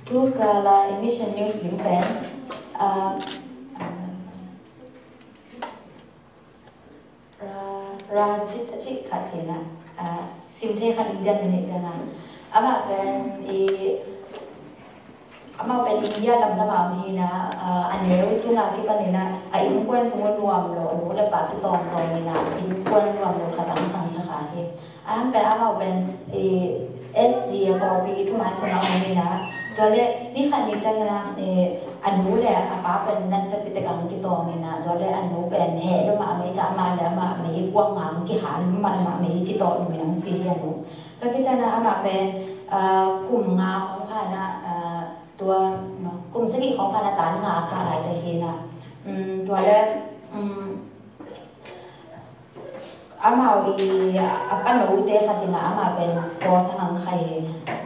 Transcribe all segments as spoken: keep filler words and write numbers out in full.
Tu kala i mission news ding pen, ah, ah, Ra-, Rajit a cih khat hi na, ah, sim thei khat India mi nei ciang a. Amah pen i, amah pen India gam lamah om hi na, ah, a neu tung a kipan in a, a innkuan sung uh nuam lo, a nu le pa kitawngtawng in a, innkuan nuam lo khat ang kang kha kha hi. A hang pen amau pen, eh, S D A pawlpi thu mai sung a om hi na. Tua le ni khat ni ciang in a, eh, a nu le a pa pen nasia pi tek ang kitawng hi na. Tua le a nu pen heh lo mah a mei ca mah le amah mei kuang ang kihal lo mah amah mei kitawh lo mah ang si hi a nu. Tua khit ciang in a amah pen, ah, kum nga khong pha na, ah, tua, no, kum sagih khong pha na tan nga kah lai te hi na. Um, tua le, um, amau i a panote khat in a amah pen pawlsang ang kha hi.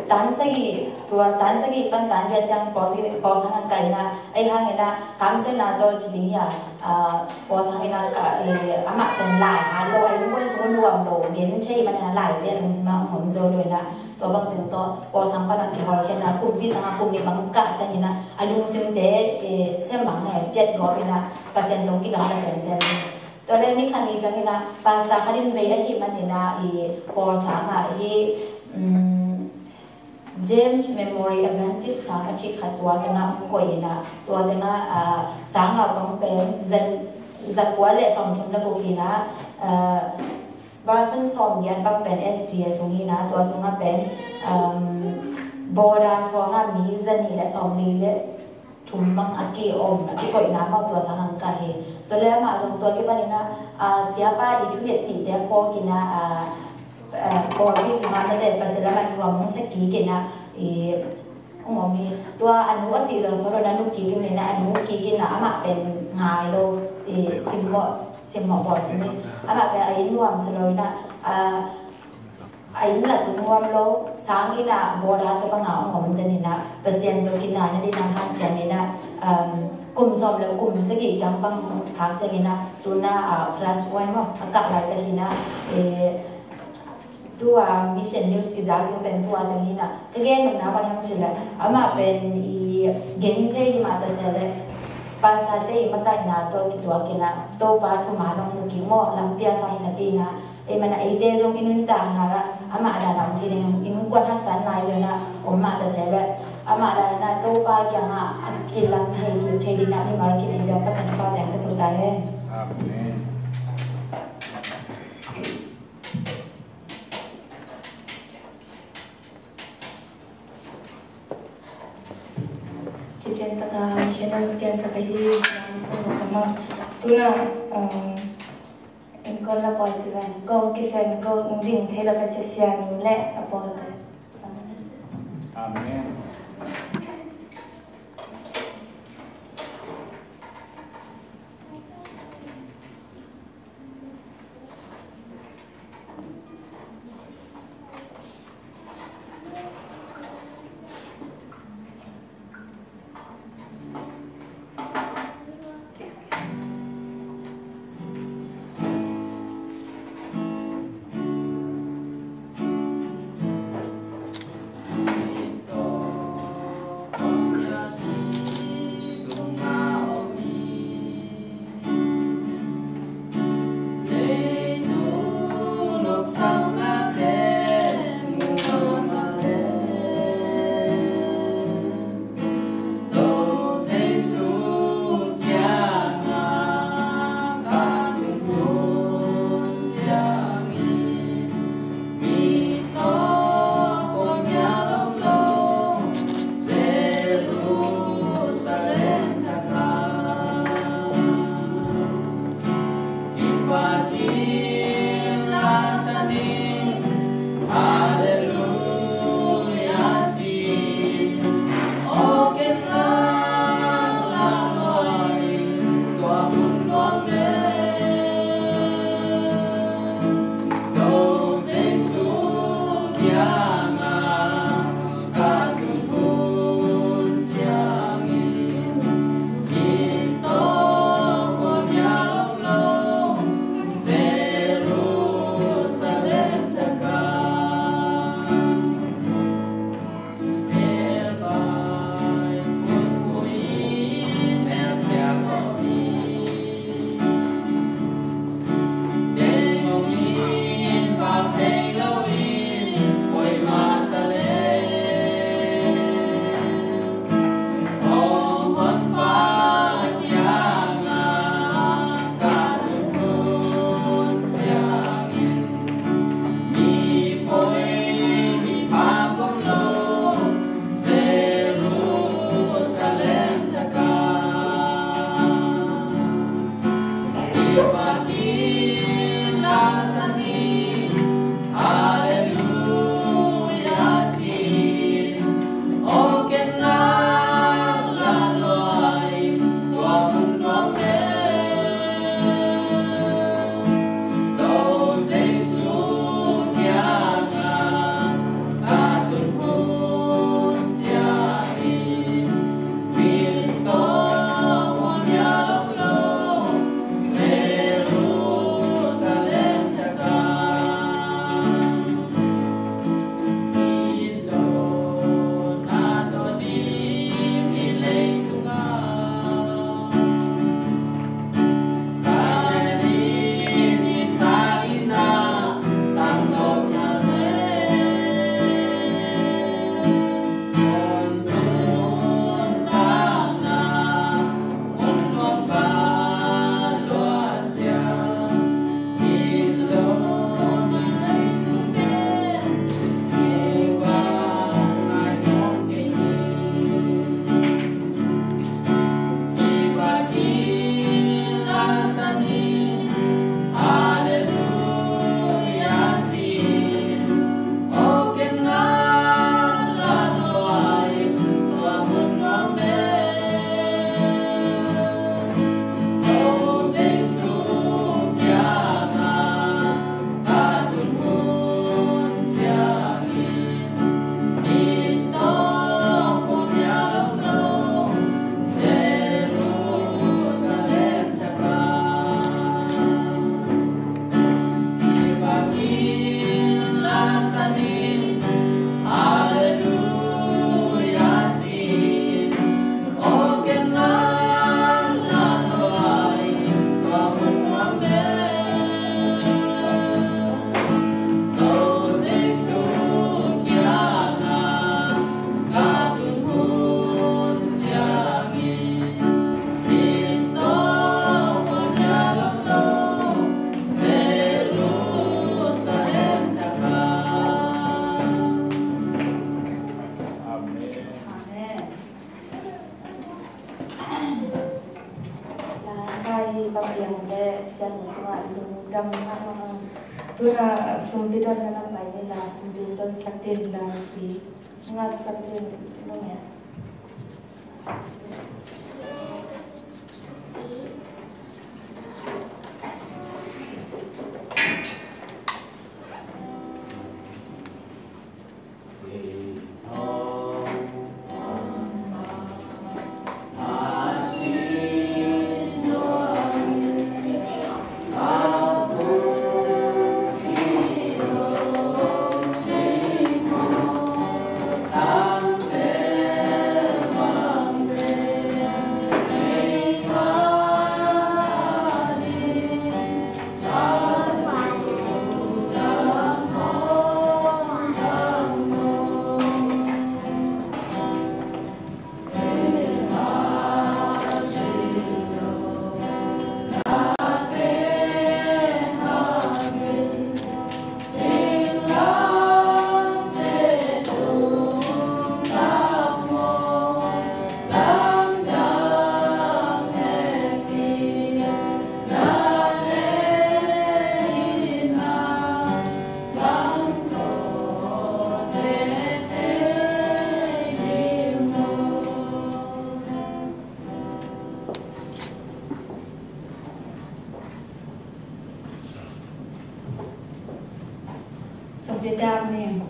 Tan sagih, tua tan sagih pan tan giat ciang pawlsang, pawlsang ang kha hi na, ei hang in a kamsiatna tawh ci ding hi a, ah, pawlsang in a ka, eh, amah pen lai hat lo, a innkuan sung nuam lo, gen thei man in a laite a lungsim ah om zo lo in a, tua bang teng tawh pawlsang pan a kihawlkhia in a, kumpi sang a kum nih bang kah ciang in a, a lungsimte, eh, sem bang, eh, piat gawp in a, Pasian tawh kigam ta semsem. Tua le ni khat ni ciang in a, pastor khat in vei ahih man in a, i pawlsang ah hi, um, James Memory Adventist sang a cih khat tua teng ah hong koih in a, tua teng ah, ah, sang a bang pen zan, za kua le sawmthum le guk hi na, ah, percent sawmgiat bang pen S D A sung hi na, tua sung a pen, um, border suang a mi za nih le sawmli le thum bang a ki-om, a kikoihna mah tua sang ang kah hi. Tua le amah zong tua kipan in a, ah, siapa i thuhilhpihte phawk in a, ah, ah, pawlpi sung a mate Pasian lamah nuam hong sa kik in a, i, hong om hi. Tua a nu a si zaw sawt lo in a nu kik in a, a nu kik in a amah pen ngai lo, i, simmawh, simmawh bawl sin hi. Amah pen a inn nuam sa lo in a, ah, a inn la tung nuam lo, sang in a border tawh bang a hong om den in a, Pasian tawh kinai nading a hanciam in a, um, kum sawm le kum sagih ciang bang hong phak ciang in a, tu in a, ah, class one maw, a kah lai ta hi na, eh, tua mission news i zak ding pen tua teng hi na, ka gen nopna bang hiam cih leh, amah pen i gen thei hi mah ta se leh, pastor te i makaihna tawh kituak in a, Topa thuman hong mu kik maw, lampi a sa hi napi in a, ei man a eite zong i nuntakna ah amah dan a om thei ding, i nuntakna haksa nai zong in a om mah ta se leh, amah dan in a Topa kiang ah a kilam hei kik thei ding in a mimal kip in biak Pasian pa teng ka sut ta hen. Amen. Kician taka missionaries kiang sa ka hi, tu na, um, in kon la poi ci ven, kong kisen kong ding thei la ka ci sian le a pol te. Amen. Pasian tungah lungdam mahmah. Tu-in sumpi don na pai ni la, sumpi don sak ding la pi. Ngap sak ding nong e. Sawmpi te a mi.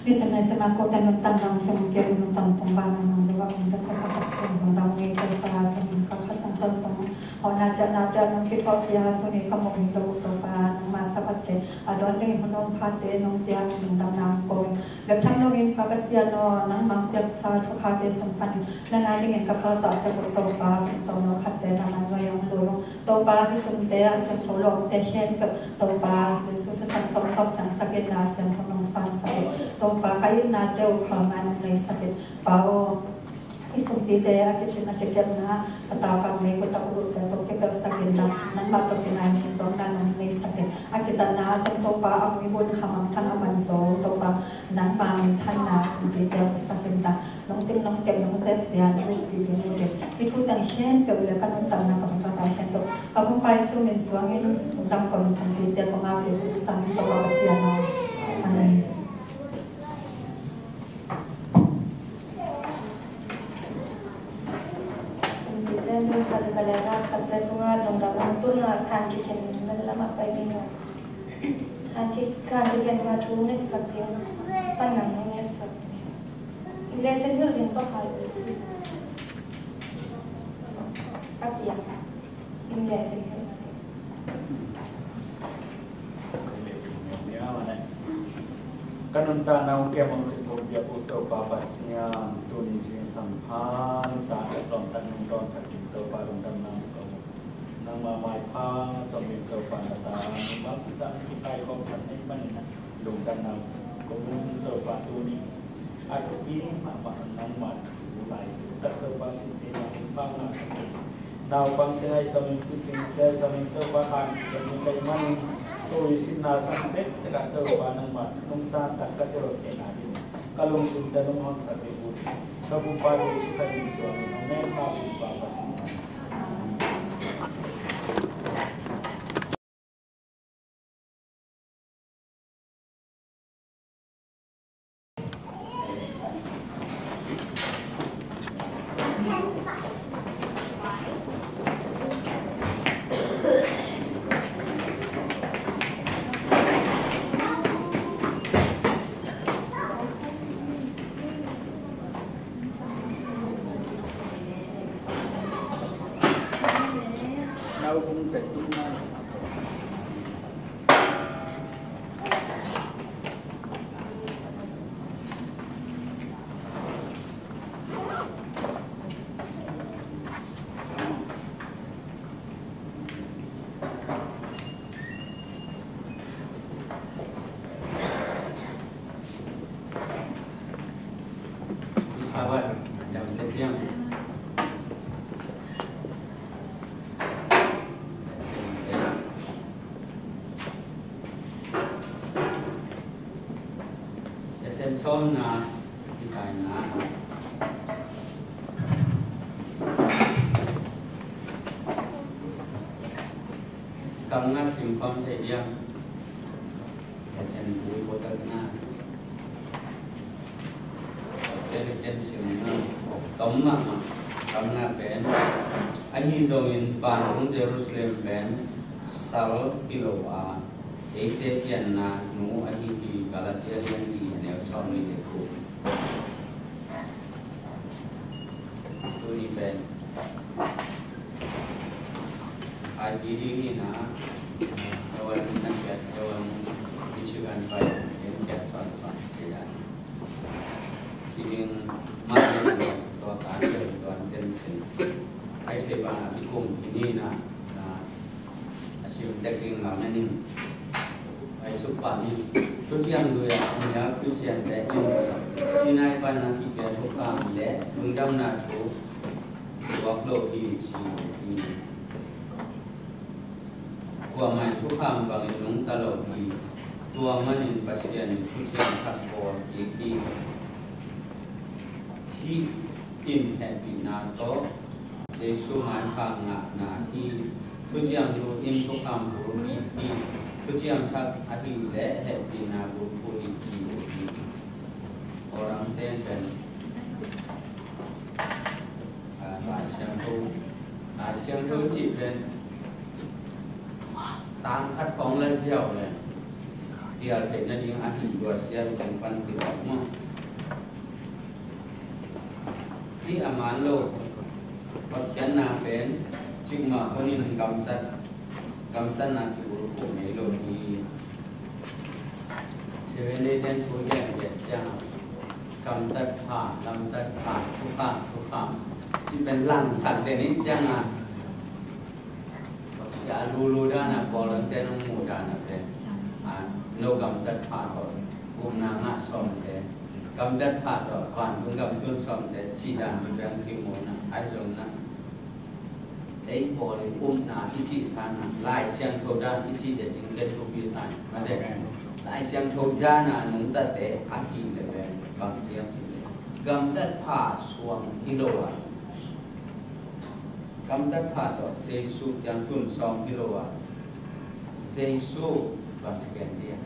Ni sem ni sem a ko te nuntakna hong ciang kei, nuntakna tungvang nang dua nang dua pa Pasian, nang dam ngei Topa, tuni ka kha sung ton tong hawhna ciahna te nong kithuah pia, tuni ka mawh ngei lo Topa, nangma Sabbath te a dawn ding hun hong pha te nong pia, nang damna hong ko in. Bek tham loin Pa Pasian aw, nangma hong piaksa thukham te sung panin na ngai dingin ka phalzah pek uh Topa, sumtawm lo khat te nangma nuai hong lul ung. Topa, hih sumte a siangtho lo te khempeuh Topa, Jesu sisan tawh sawp siangsak in, na siangtho nong sangsak in. Topa, ka itna te uh phalna nong neisak in. Pa aw, hih sumpite a kicin a kikepna, a tau kam lei kut a kut uh te tawh kipelsak in, nangmah tawh kinai khin zawkna nong neisak in. A kizatna a siangtho Pa a mui hun kha mangthang a man zo Topa, nangma minthanna sumpite a pusak in ta. Nong cing nong kep nong zet pia nong pi ding uh te. Hih thu teng khempeuh le ka nuntakna ka hong ka tai khempeuh ka hong pai su min suangin hong dam kawm in sumpite kong ngak pia thu sang in Topa Pasian aw. Amen. Sumpite nunsak te le ngaksak te tungah lungdam hong tun a khan kikhen mel lamah pai ding uh. Khan ki, khan kikhen ka thu ngetsak ding pan nang nong ngetsak ding. Lesson hilh ding pa khai ding si. A piang. In lesson hilh. Ka nuntakna hong kem hong cin hong piak uh Topa Pasian, tuni zingsang pha nuntakna tawmtak nong dawnsak ding Topa lungdamna hong ko. Nangma maipha zong ding Topa na ta, nangma kizang kikaikhawm san ahih manin lungdamna hong ko ung Topa tuni. A thupi mahmah nangma thu lai tak Topa sinte na hong pha ngah sak ding. Naupangte hai zongin, kucingte hai zongin Topa hang zongin ka hih manin ko i sinna sang pek tekah Topa nangma nungta tak ka tel kei na ding ka lungsim ka lunghon sak ding uh. Ka Bupa Jesu Khrih min suangin amen. Ka Bupa Pasian. Sem sawmna, hikaina. Nga simkhawm thei diam? Pasian bui ko tak na. Ken ken sim na. Tom mahmah. Kam na pen. Ahi zongin vantung Jerusalem pen sal hi lo a, eite pianna nu ahi hi. Galatia lian li neu sawm ni te ku. Tuni pen I P D ni na, kawan na kiat, kawan Michigan pai, en kiat suan suan kiat. Kiding ma ni tua ka kiat tuan ten sin. Ai thei ba na kikum kini na, na A sim tek ding lau na ning. Ai suk pa ni. Thuciam Lui ah a mia Khristiante in Sinai pan a kipia thukham le lungdamna thu tuak lo hi ci hi. Kuamah in thukham bangin nungta lo hi. Tua manin Pasian in Thuciam Thak bawl kik hi. Hih in hehpihna tawh Jesu maipha ngahna hi. Thuciam Lui in thukham bul hi. Thuciam Thak ahih leh hehpihna bulphuh hi ci uh hi. Orang ten pen, ah, Lai Siangtho, Lai Siangtho cih pen tang khat khawng la ziau le pial theih nading a hih zuat ziau teng pan kilawm maw? Hih a man lo, Pathian na pen cikmah honin gamtat, gamtatna kibulphuh ngei lo hi. Seven Day ten thu gen gen ciang a, gamtat pha, gamtat pha, thukham, thukham, ci pen langsak den ih ciang a, a lulu dan a, bawlante nong mu dan a te, a, no gamtat pha tawh gupna ngah sawmte, gamtat pha tawh vantung gam tun sawmte, cih dan mi beng kimu na, ai zong na. Ei pawl i upna i cih san na, Lai Siangtho dan i cih den in ken thupi san. Mate, Lai Siangtho dan a nungtate ahih leh beng bang ciam cih leh, gamtat pha suang hi lo a, gamtat pha tawh Jesu kiang tun sawm hi lo a, Jesu bang ci gen dia.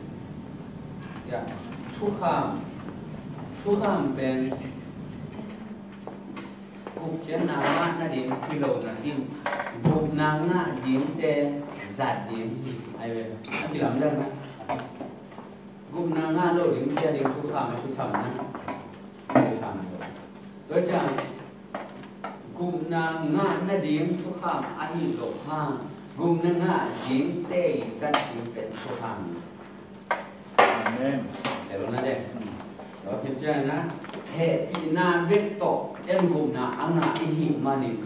Ya, thukham, thukham pen gupkhiatna ngah nading hi lo nain, gupna ngah dingte zat ding hi si ai ve. A kilamdang na. Gupna ngah lo dingte ading thukham a kisam na. Kisam lo. Tua ciang gupna ngah nading thukham ahi lo hang, gupna ngah dingte zat ding pen thukham. Amen. Tel na de. Tua khit ciang na, hehpihna bek tawh en gupna a ngah i hih manin,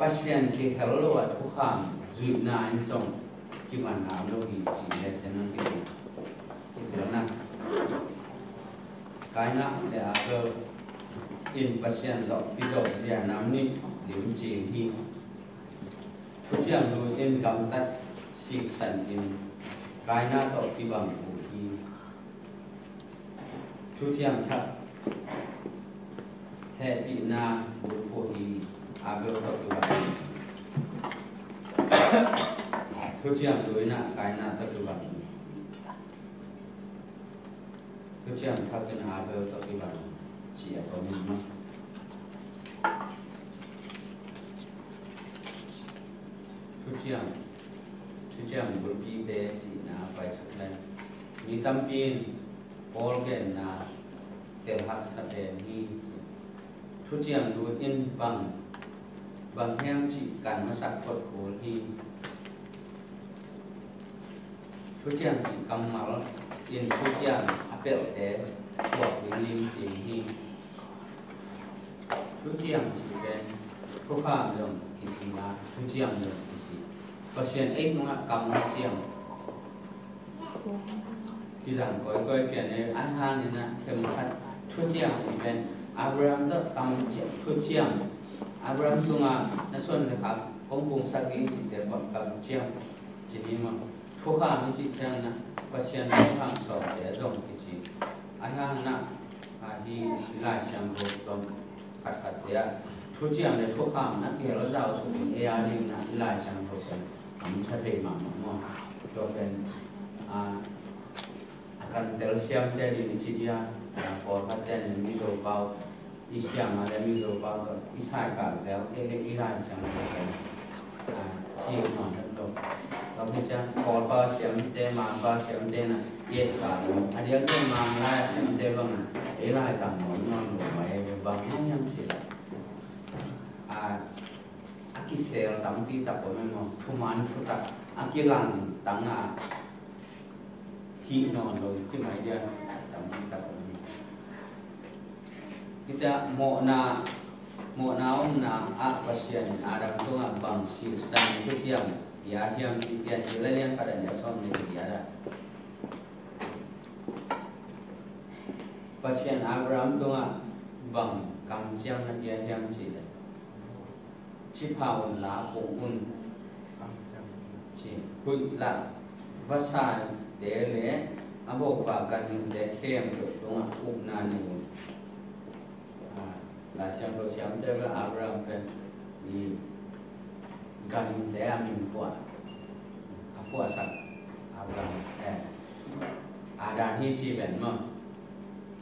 Pasian kihel lo a thukham zuihna in zong kimanna om lo hi ci lesson na kiti. Tel na. Kaina le Abel in Pasian tawh kizopzia nam nih limci hi. Thuciam Lui in gamtat siksan in Kaina tawh kibang uh hi. Thuciam Thak hehpihna bulphuh hi. Abel tawh kibang. Thuciam Lui in Kaina tawh kibang. Thuciam Thak in Abel tawh kibang ci a tom in maw? Thuciam, thuciam bulpite cihna pai sak lai. Mi tampi in Paul genna tel haksa pen hi. Thuciam Lui in bang, bang hiam cih kan masak phot kul hi. Thuciam cih kammal in thuciam a pelhte thuak ding limci hi. Thuciam cih pen thukham zong kici a, thuciam zong kici. Pasian ei tungah kam ciam kizang kawikawi pian e, a hangin a khem khat thuciam cih pen Abraham tawh kam ciam, thuciam. Abraham tungah na suan le khak kong pungsak ding cihte bang kam ciam ci ni maw? Thukham i cih ciangin a Pasian thukham sawmte zong kici. A hangin a, a hi Lai Siangtho zong khatkhatte ah thuciam le thukham na kihel zawsuk in ei a dingin a Lai Siangtho pen a sa thei mahmah maw? Tua pen a, a kan tel siamte ding i ci dia, a, pawlkhatte in Mizo pau i siam a le Mizo pau tawh i saikak zel kei le i Lai Siangtho pen a, ci nawn lo. Tua hi ciang pawlkhat siamte, mangkhat siamte na i et kak lo. A diakdiak manglai siamte bang a, ei lai zang nawn nawn lo mai, bang hang hiam cih leh a, a kisel tampi tak om e maw, thuman thutak a kilang tang a, hih nawn lo ci mai dia tampi tak om e. Hita mawhna, mawhna omna ah Pasian in Adam tungah bang silsan thuciam pia hiam cih Piancil a lian khat a neu sawm le giat ah, Pasian Abraham tungah bang kamciam na pia hiam cih leh, cipha un la, pung un, ci, huih lah, vasate le a bopa ganhingte khempeuh tungah upna nei un. A, Lai Siangtho siamte bel Abraham pen i ganhingte a min phuah, a phuahsak Abraham, eh, Adam hi ci ven maw.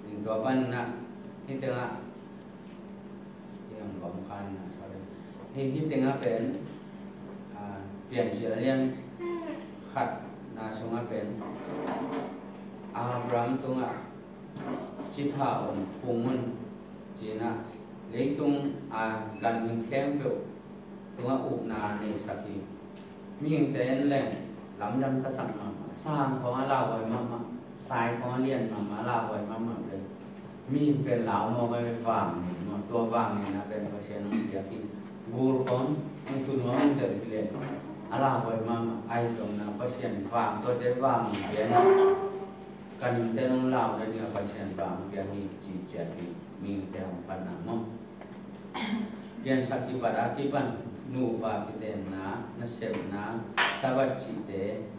In tua pan na, hi tengah, hi ang bang khan na, sorry. Hi, hi tengah pen, a, Piancil a lian khat na sungah pen Abraham tungah cipha un, pung un, ci-in ah, leitung a ganhing khempeuh tungah upna neisak hi. Mihingte in leng lamdang ka sak mahmah, sang khawng a lauhuai mahmah, sai khawng a lian mahmah, a lauhuai mahmah leng, mihing pen lau mawk a, vang nei maw, tua vang neihna pen Pasian hong piak hi. Gul khawng hong tun, hong delh hi leh a lauhuai mahmah, ahi zongin ah Pasian vang, tuate vang nei pia hi. Ganhingte nong lau nading a Pasian vang pia hi, ci ciat hi, mihingte hong panna maw. Piansak kipat a kipan nupa kitenna, nasepna, Sabbath cihte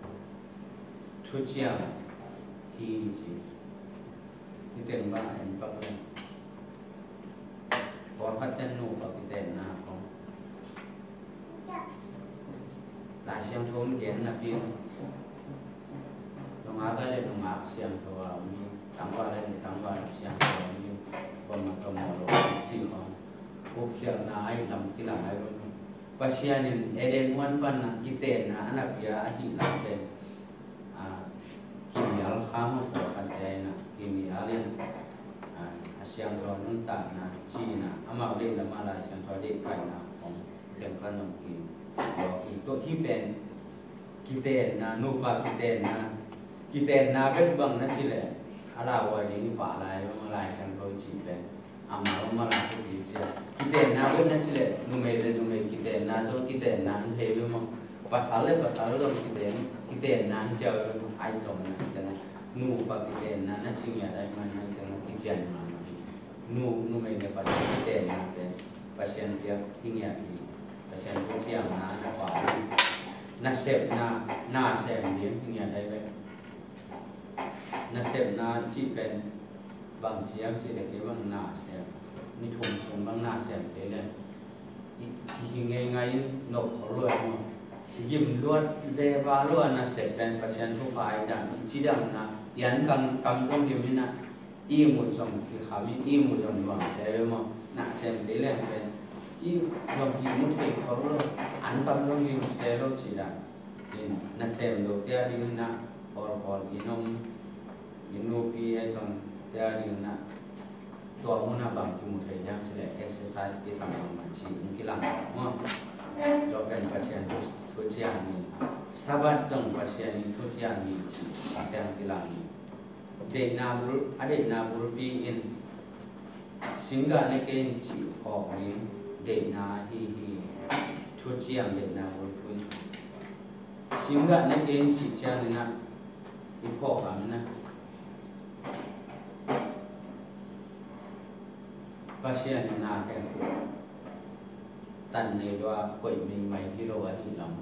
thuciam hi ci. Hi teng bang a en pak leng, pawlkhat ten nupa kitenna khawng Lai Siangtho in gen napi, nungak a le nungak siangtho a om hi, tangval a le tangval siangtho a om hi, kuamah tawh mawh lo cih khawng, gupkhialhna a ih lam kilang a ih lo. Pasian in Eden huan pan a kitenna a na pia ahih lam pen, a, kimial kha maw, pawlkhatte in ah kimial in, a, a siangtho nuntakna ci-in ah amau deih lam a Lai Siangtho deih kaihna khawng teng pan om hi. Tua hi, tua hi pen kitenna, nupa kitenna, kitenna bek bang na ci leh a lauhuai ding hi pah lai, bang a Lai Siangtho i cih pen amau mah lai thupi sia. Kitenna bek na ci leh numei le numei kitenna zong kitenna hi thei ve maw. Pasal le pasal zong kiten, kitenna hi cia ve maw. Ahi zongin ah kitenna, nupa kitenna na ci ngiat ahih manin ah kitenna kician mahmah hi. Nu, numei le pasal kitenna pen Pasian piak hi ngiat hi. Pasian thuciamna na pau hi. Nasepna, na sem ding hi ngiat ahih ve. Nasepna cih pen bang ci hiam cih leh kei bang na sem, ni thum sung bang na sem kei leh i, i hi ngeingai in nop khol lo maw. Gim luat veva lua nasep pen Pasian thupha i dam, i cidamna, i ankan kam zong gim in ah, ihmut zong kikham in, ihmut zong nuam se ve maw. Na sem kei leng pen i zong ihmu thei khol lo, ankan zong gim se lo ci dan. In, nasem lote a dingin ah, pawlpawl i nom, i nupi a zongte a dingin ah, tua mun ah bang kimu thei hiam cih leh exercise kisam mahmah cih hong kilang maw. Tua pen Pasian thu, thuciam hi. Sabbath zong Pasian in thuciam hi cih a teng kilang hi. Deihna bul, a deihna bulpi in singgah ne kei in cih phawk ding deihna ahi hi. Thuciam deihna bulpi in singgah ne kei in cih ciangin ah i phawk a, na Pasian in na khempeuh tan nei lua koih meimai hi lo ahih lam.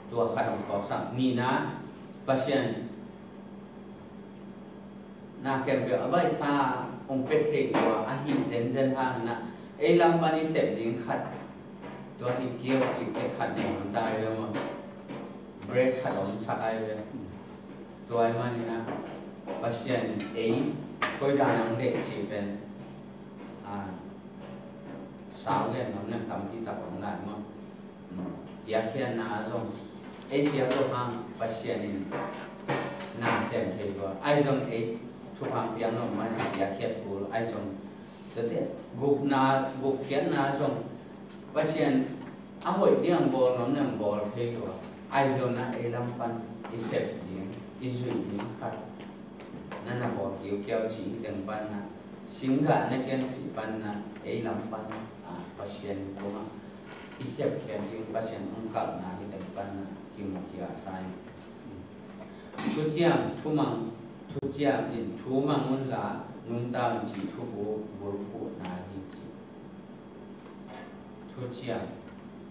Tua khat hong phawksak. Nihna, Pasian na khempeuh a baihsa hong pia thei lua ahih zenzen hangin ah, ei lam pan i sep ding khat Tua hi kiau cih teh khat nei om ta hi ve maw. Break khat om sak hi ve. Tua ahih manin ah Pasian in ei koi dan hong deih cih pen, ah, sau gen nuam leng tampi tak om lai maw. Piakkhiatna zong ei piak lo hang Pasian in na sem thei tua. Ahi zong ei thupha piak nuam manin piakkhiat kul ahi zong, tuate gupna, gupkhiatna zong Pasian a hoih ding a bawl nuam leng bawl thei tua. Ahi zongin ah ei lam pan i sep ding, i zuih ding khat na na bawl kiukiau cih hi teng pan ah, singgah na ken cih pan ah, ei lam pan ah Pasian tungah i sepkhiat ding, Pasian hong kalhna hi teng pan ah kimukhia sa hi. Thuciam, thumang, thuciam in thumang unla nungta un cih thubulphuhna hi ci. Thuciam,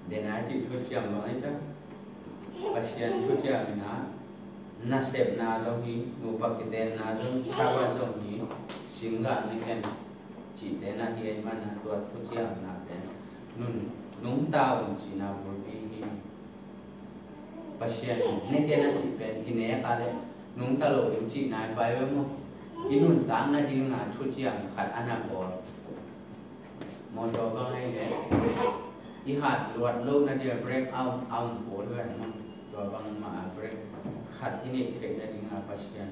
dena cih thuciam bang hi ta. Pasian thuciam in ah nasepna zong hi, nupa kitenna zong, Sabbath zong hi, singgah na ken cihte na hi ahih manin ah tua thuciamna pen nun, nungta un cihna bulpi hi. Pasian ne ken a cih pen i nek a leh nungta lo ding cihna hi pai ve maw. I nuntak nading a thuciam khat a na bawl. Mawtaw bang hi leh i hat luat loh nading a break out, out pawl ve maw. Tua bang mah a break khat i neih theih nading a Pasian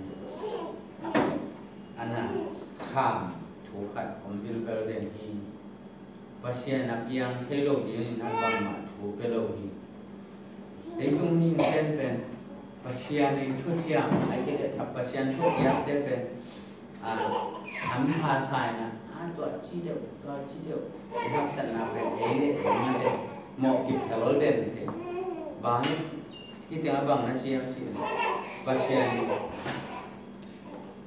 a na kham thu khat om vilvel den hi. Pasian a piang thei lo dingin ah bangmah thu pia lo hi. Leitung mihingte'n pen Pasian in thuciam, ahih kei leh Pasian thuciamte pen, ah, hamsa sa in ah, ah, tua ci deuh, tua ci deuh, i haksatna pen ei le ei mite mawh kip ta lol den thei. Bang hi, hih teng ah bang na ci hiam cih leh Pasian in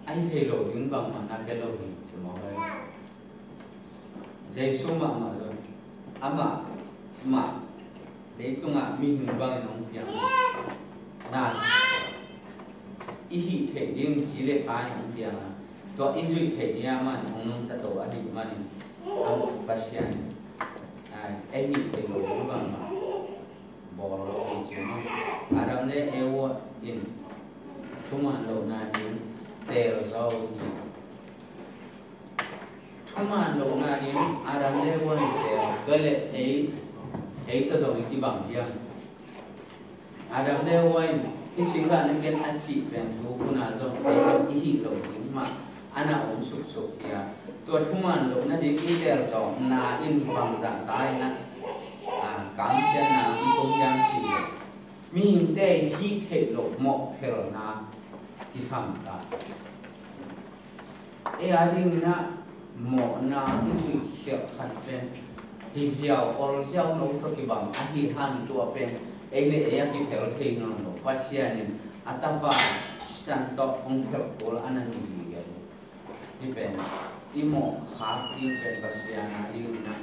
a hi thei lo ding bangmah na pia lo hi ci mawk hi. Jesu mahmah zong amah mah leitungah mihing bangin hong piang na, i hih theih ding ci le sa in hong piang a, tua i zuih theih ding a amah in hong nungta to a dih manin, a Pasian, ai, ei hih theih lo ding bangmah bawl lo hi ci maw. Adam le Eva in thuman lohna ding teel zaw hi. Thuman lohna ding Adam le Eva in teel, tua leh ei, ei tawh zong i kibang hiam? Adam le Eva in i singgah na ken a cih pen tu hun a zong ei zong i hih loh ding mah a na om suksuk hi a, tua thuman lohna ding i teel zawkna in bangzah ta in ah, a, kamsiatna i tung hiam cih leh mihingte hih theih loh mawhphelna kisam ta. Ei a dingin ah mawhna i zuih khialh khat pen hi ziau, ol ziau, no tawh kibang ahih hang tua pen ei le ei a kiphel thei nawn lo. Pasian in a Tapa Sisan tawh hong phelh kul a na hi hi. Hih pen i mawh khak ding pen Pasian a dingin ah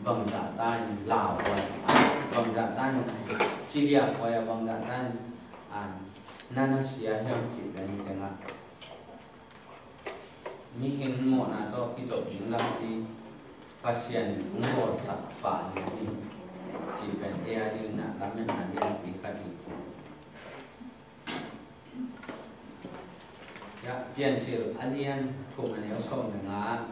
bangzah ta in lauhuai, bangzah ta in ciliakhuai a, bangzah ta in, a, na na sia hiam cih pen hi teng ah mihing mawhna tawh kizop ding lampi Pasian in hong bawlsak pah ding hi cih pen ei a dingin ah lametna lianpi khat hi. Piancil a lian thum a neu sawm le nga.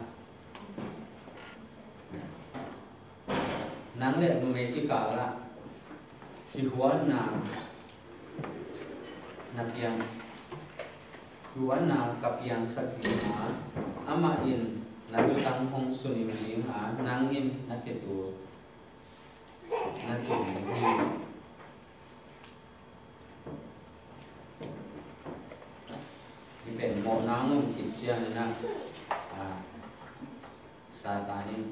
Nang le numei kikal ah kihuatna na piang, kihuatna ka piangsak ding a, amah in na lutang hong sunim ding a, nang in na khetul na tum ding hi. Hih pen mawhna hong om khit ciangin ah, a, Satan in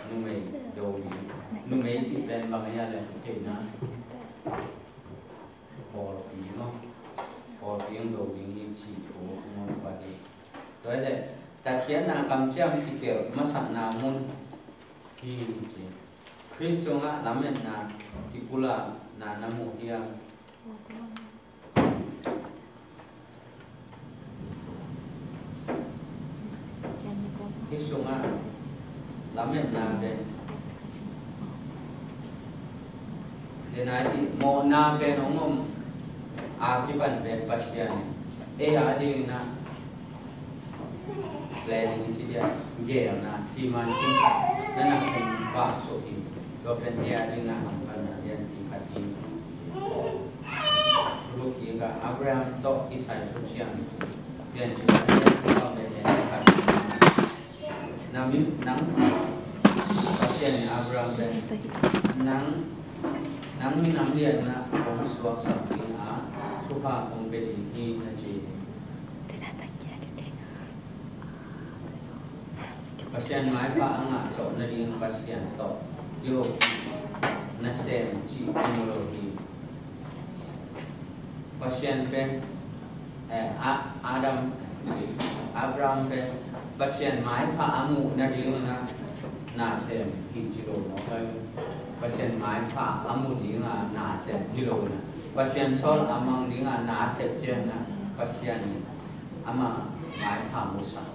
numei do ding. Numei cih pen bang hiam cih leh theihna pawlpi maw, pawlpi hong do ding hi cih thu hong om pah hi. Tua hi leh takhiatna kamciam kikelh masakna mun hi ci. Khrist sungah lametna kipulakna na mu hiam? Hih sungah lametna pen Tena ci mawhna pen hong om a kipan pen Pasian in ei a dingin ah planning ci dia, geelna, siman khat na na hong pha suk hi. Tua pen ei a dingin ah hong panna lianpi khat hi. Thulu kik a Abraham tawh kisai Thuciam Piancil a lianpi khat hi. Nang, nang, Pasian in Abraham pen nang, nang minam lianna kong suaksak ding a thupha kong pia ding hi, na ci. Pasian maipha a ngah zawh nading Pasian tawh i ho nasem cih i mu lo hi. Pasian pen, eh, A-, Adam, Abraham pen Pasian maipha a muh nadingin ah nasem hi ci lo maw? Pasian maipha a mu ding a nasem hi lo na, Pasian sawl a mang ding a nasep ciangin ah Pasian in ama maipha musak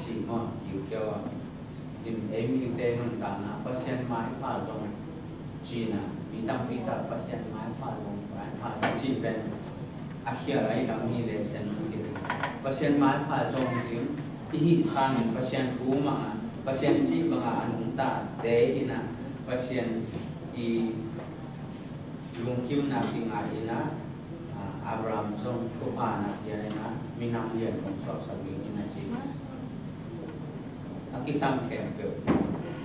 cih maw? Kiukiau a in ei mihingte nuntakna Pasian maipha zong cihna, mi tampi tak Pasian maipha zong, maipha zong cih pen a khial a i lam hi le sen hi. Pasian maipha zong ding i hih sangin Pasian thu mah a, Pasian cih bang a a nungtate in ah Pasian i lungkimna kingah in ah, ah, Abraham zong thupha na pia in ah minam lian hong suaksak ding hi, na ci. A kisam khempeuh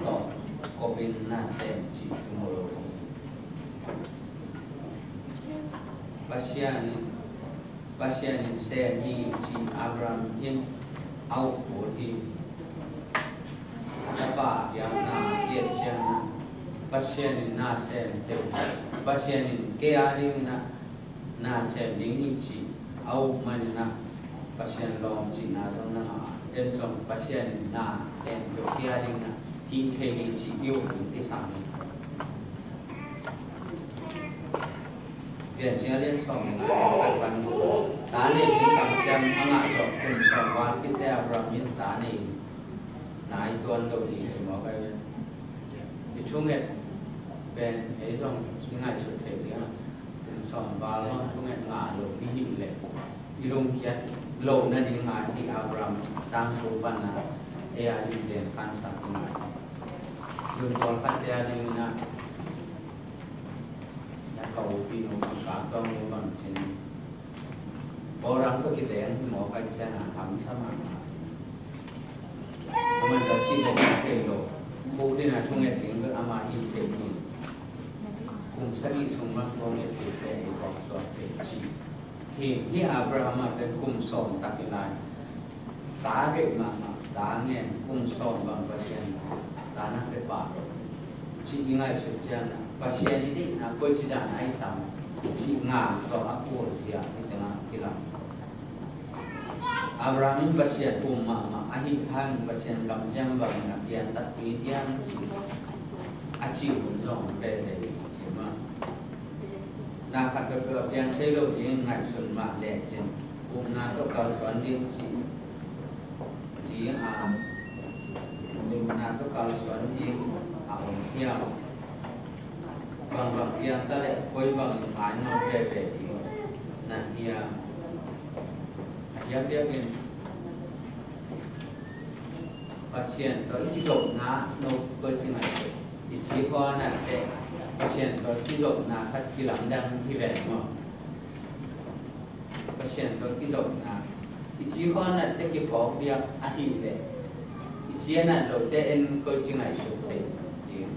tawh kop in nasem cih i mu lo hi. Pasian in, Pasian in sem hi ci Abraham in a up kul hi. A tapa biakna a et ciangin ah Pasian in nasem thei hi. Pasian in kei a dingin ah nasem ding hi ci a up manin ah Pasian lawm cihna zong na ngah a, en zong Pasian in na en peuh kei a dingin ah hih thei hi ci i up ding kisam hi. Piancil a lian sawm le nga, a khat pan, ta nei ding kamciam a ngah zawh kum sawm val khitte Abraham in ta nei, na i tuan lo ding ci mawk a hi. I thunget pen ei zong i ngaihsut theih ding a, kum sawm val bang thunget ngah lo i hih leh i lungkiat loh nading a hih Abraham tangthu pan a ei a ding den khansak i ngah hi. Zun pawlkhatte a dingin ah na ka upinu ka tawng nu bang cin, Abraham tawh kileng hi mawk a, i ciang a hamsa mahmah. Aman ka cih le cih thei lo. Khuk ding a thunget ding bek ama hi thei hi. Kum sagih sung bang thunget ding te i kawk suak te ci. Hi, hi Abraham a pen kum sawm tak i lai. Ta reh mahmah, ta ngen, kum sawm bang Pasian ta na pe pah lo. Cih i ngaihsut ciangin ah Pasian i deihna koici dan a i tam cih ngak zawh a kul zia i tengah kilam. Abraham in Pasian um mahmah ahih hang Pasian kamciam bangin a pian takpi diam ci, a cih hun zong pen lei ci mah. Na khat peuhpeuh a piang thei lo ding ngaihsun mah lecin, upna tawh kalsuan ding ci, ding a, upna tawh kalsuan ding a om hiam? Bangbang piang ta leh koi bangin ngai nawn veve ding na hiam? A hiam biakinn Pasian tawh i kizopna no koi ci ngai. I ci khawnate Pasian tawh kizopna khat kilamdang hi ve maw? Pasian tawh kizopna i ci khawnate kiphawk diak ahih leh i ci a nat lote en koi ci ngaihsut thei ding.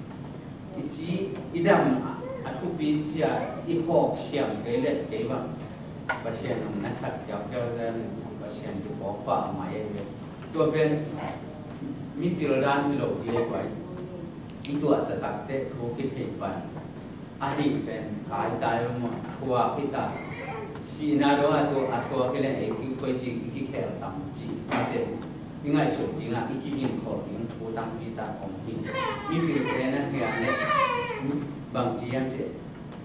I ci i dam a, a thupi cia i phawk siam kei leh kei bang Pasian hong na sak kiaukiau zen Pasian kiphawk pah mai ahi ve. Tua pen mipil dan hi lo hi ei pai. I tuah taktakte thu kithei pan ahih pen kai tai lo maw, thuak hi ta. Sihna dong a tu a thuak hi leh ei ki koi ci i kikhel tam ci mate. I ngaihsut dingah i kigingkhol ding thu tampi tak om hi. Mipilte na hiam leh bangci hiam cih,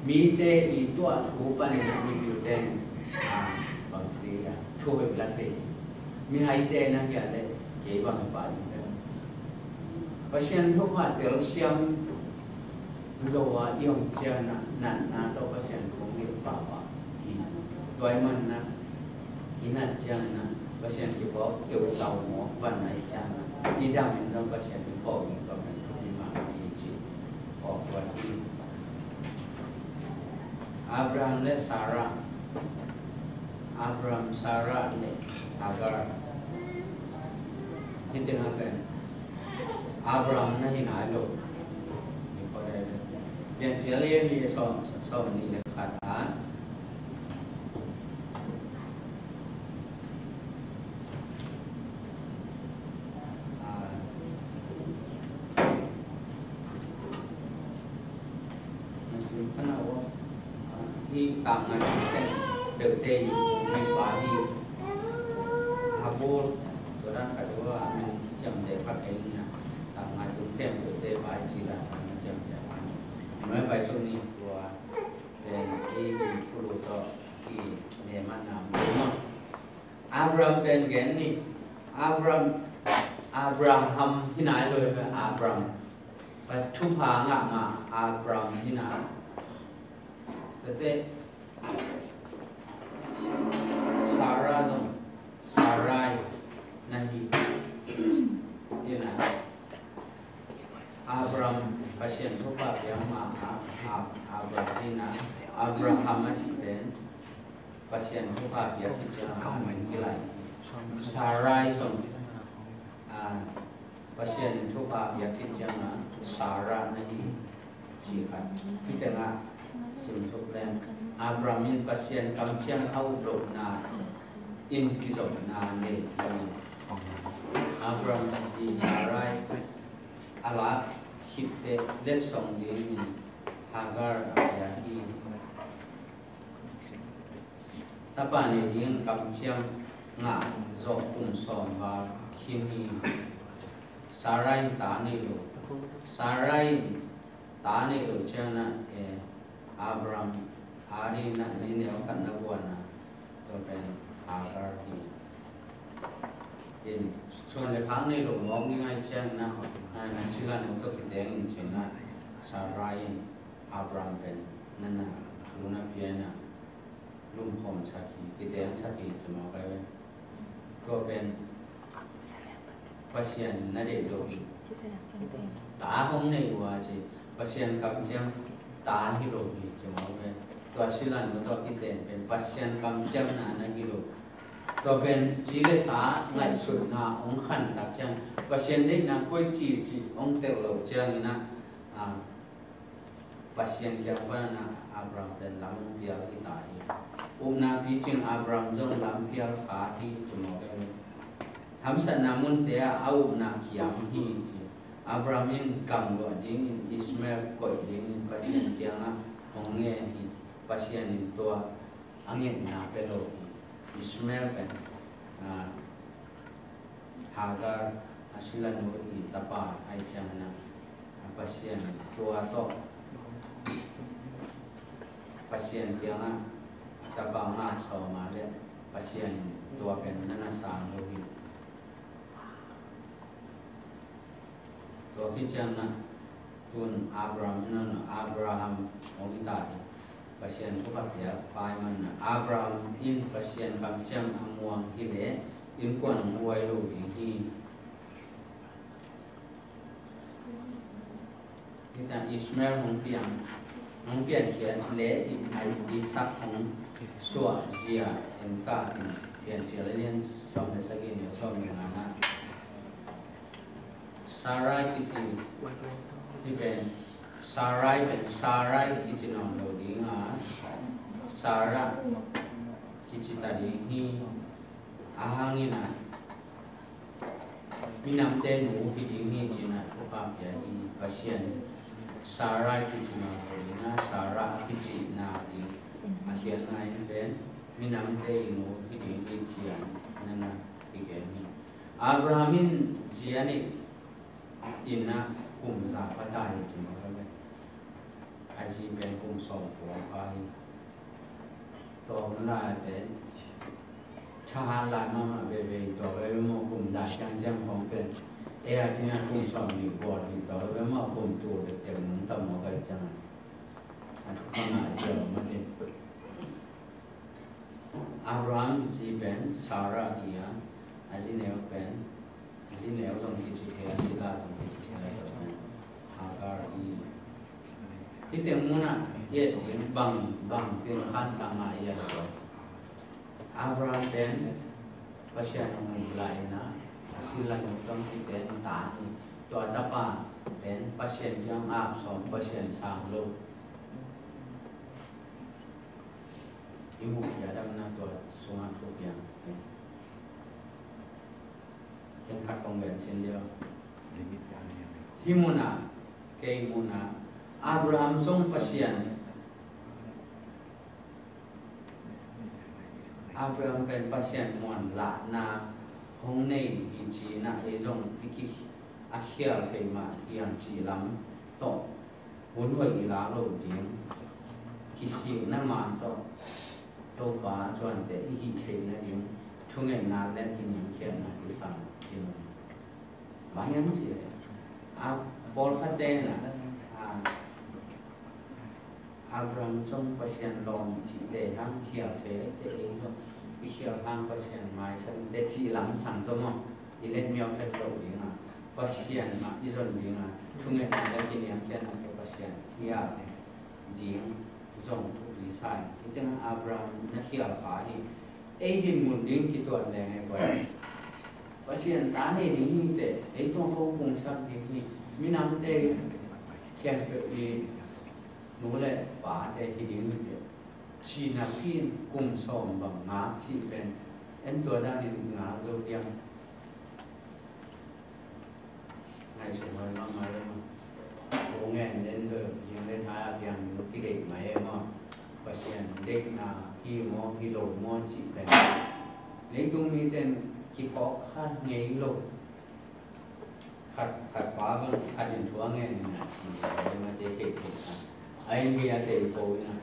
mite i tuah thu panin mipilte in, ah, bangci a thuhoih la thei. Mihaite na hiam leh kei bang hi pah ding. Pasian thupha telsiam lo a i om ciangin ah natna tawh Pasian thu hong hilh pahpah hi. Tua ahih manin ah i nat ciangin ah Pasian kipaukte uh tau mawk pan ahih ciangin ah i dam in zong Pasian i pau ding tua pen thupi mahmah hi ci. Abraham le Sarah. Abraham, Sarah le Hagar. Hih tengah pen Abraham na hi nai lo. Piancil a lian li a sawm, sawm nih le khat ah. Ah, na sim kha na uh. Ah, hih tang ngai pen peuhte hi, hih pa hi. Habor, tua dan khat uh a min ciamteh kha kei ning a. Tang ngai pen peuhte pa hi ci dan a min ciamteh kha. Mai pai sung ni tua pen i thulu tawh i mematna om. Abraham pen gen ni. Abraham, Abraham hi nai lo hi ve, Abraham. Thupha ngah mah Abraham hi nai. Tate Sarah zong Sarai na hi. Hi nai. Abraham Pasian thupha piak mah a, a, Abraham hi nai. Abraham a cih pen Pasian thupha piak khit ciangin a min kilai hi. Sarai zong, ah, Pasian in thupha piak khit ciangin a Sarah na hi ci khat. Hih tengah sim suk leng Abraham in Pasian kamciam a up lohna in kizopna nei hi. Abraham zi Sarai a lak khit teh letsong dingin Hagar a pia hi. Tapa nei ding kamciam ngah zawh kum sawm val khin hi. Sarai in ta nei lo. Sarai in ta nei lo ciangin ah, eh, Abraham a dingin ah zi neu khat na guan a, tua pen Hagar hi. In suan le khak nei lo mawk ding ahih ciangin ah, ah, na sila nu tawh kiteng in ci-in ah Sarai in Abraham pen na na thu na pia in ah lumkhawm sak hi, kiteng sak hi ci mawk ahi ve. Tua pen Pasian na deih lo hi. Ta hong nei uh a ci, Pasian kamciam ta hi lo hi ci mawk ahi ve. Tua sila nu tawh kiteng pen Pasian kamciamna na hi lo. Tua pen ci le sa ngaihsutna hong khan tak ciang Pasian deihna koi ci ci hong tel lo ciangin ah, ah, Pasian kiang pan a Abraham pen lam hong pial hi ta hi. Upna picing Abraham zong lam pial kha hi ci mawk ahi ve. Hamsatna munte ah a upna kiam hi ci. Abraham in gamluah dingin Ishmael koih dingin Pasian kiangah hong ngen hi. Pasian in tua a ngetna pia lo hi. Ishmael pen, ah, Hagar a sila nu i tapa ahih ciangin ah, Pasian tua tawh Pasian kiangah a tapa ngak sawm a le Pasian tua pen na na sang lo hi. Tua khit ciangin ah tun Abraham hi nawn lo, Abraham hong hi ta hi. Pasian thupha piak pa ahih manin ah Abraham in Pasian kamciam a muang hi leh innkuan hong huai lo ding hi. Hih tan Ishmael hong piang, hong piankhiat leh Isaac hong suah zia en ka in Piancil a lian sawm le sagih neu sawm le ngana. Sarai kici, hih pen Sarai pen Sarai kici nawn lo ding a, Sarah kici ta ding hi. A hang in ah minamte nu hi ding hi ci-in ah thupha pia hi. Pasian Sarai kici nawn lo ding a, Sarah a kici na ding a khiatna in pen minamte i nu hi ding hi ci-in ah na na kigen hi. Abraham in zi a neih in ah kum za pha ta hi ci mawk ahi ve. A zi pen kum sawm pua pha hi. Tua hun lai te thahat lai mahmah veve hi. Tua veve maw, kum za ciangciang khawng pen Ei a thina kum sawm nih buat hi tawh, ve mah kum tul dekdek nung tam mawk ai ciang a, a thu ka ngah ziau mah hi. Abraham zi pen Sarah hi a, a zi neu pen, a zi neu zong kici thei a, Sila zong kici thei a, tua pen Hagar hi. Hih teng munah i et ding bang, bang tin khan sang ngah i et tua. Abraham pen Pasian hong nilh lai in a, a sila nu tampi pen ta hi. Tua tapa pen Pasian kiang ap sawm, Pasian sang lo. I muh khia dam na tua sungah thu piang. Ken khat kong gen sin dia. Hih munah, kei munah, Abraham zong Pasian Abraham pen Pasian muanlahna hong nei hi ci-in ah, ei zong i ki, a khial thei mah hi hang cih lam tawh hun hoih i la lo ding, kisikna man tawh Topa zuante i hih theihna ding thungetna le kiniamkhiatna kisam ding. Bang hiam cih leh, a, pawlkhatte in ah, a, Abraham zong Pasian lawm cihte hang khial thei, te ei zong i khial hang Pasian maisan te cih lamsang tawh maw, i let miau khat lo ding a, Pasian mah i zon ding a, thungetna le kiniamkhiatna tawh Pasian hial ding zong thupi sa ing. Hih tengah Abraham na khial kha hi. Ei dinmun ding kituat leng ei koi, Pasian ta nei ding hi teh, ei tua ko pungsak ding hi. Minamte khempeuh i nu le pate hi ding hi teh, cih napi in kum sawm bang ngak cih pen en tua danin ngak zo diam? Ngaihsut huai mahmah e maw. Ko ngen den bel zing le thai a piang ding kideih mai e maw. Pasian deihna hi maw, hi lo maw cih pen leitung mite in kiphawk kha ngei lo. Khat, khat pa bang khat in thu a ngen in a ci, mate theih theih kha. A inn gei a tei ko in a,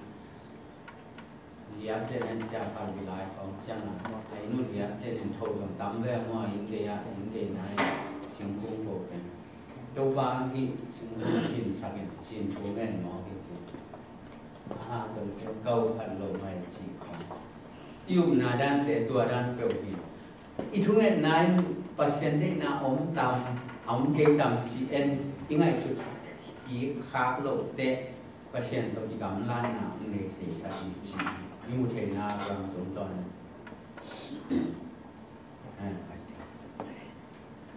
liapte nen cia kha, vilai khawng ciang a, a inn uh liapte nen tho zong tam ve maw, a inn gei a, a inn gei nai singkung ko pen. Topa hih singkung khin sak in, cin thu ngen maw hi ci. A ha tong te kau phat lo mai ci khawng. I upna dante tua dan peuh hi. I thungetna in Pasian deihna om tam, a om kei tam ci en i ngaihsut kik khak loh teh, Pasian tawh kigamlatna hong nei thei sak hi ci i mu theihna Abraham tungtawn.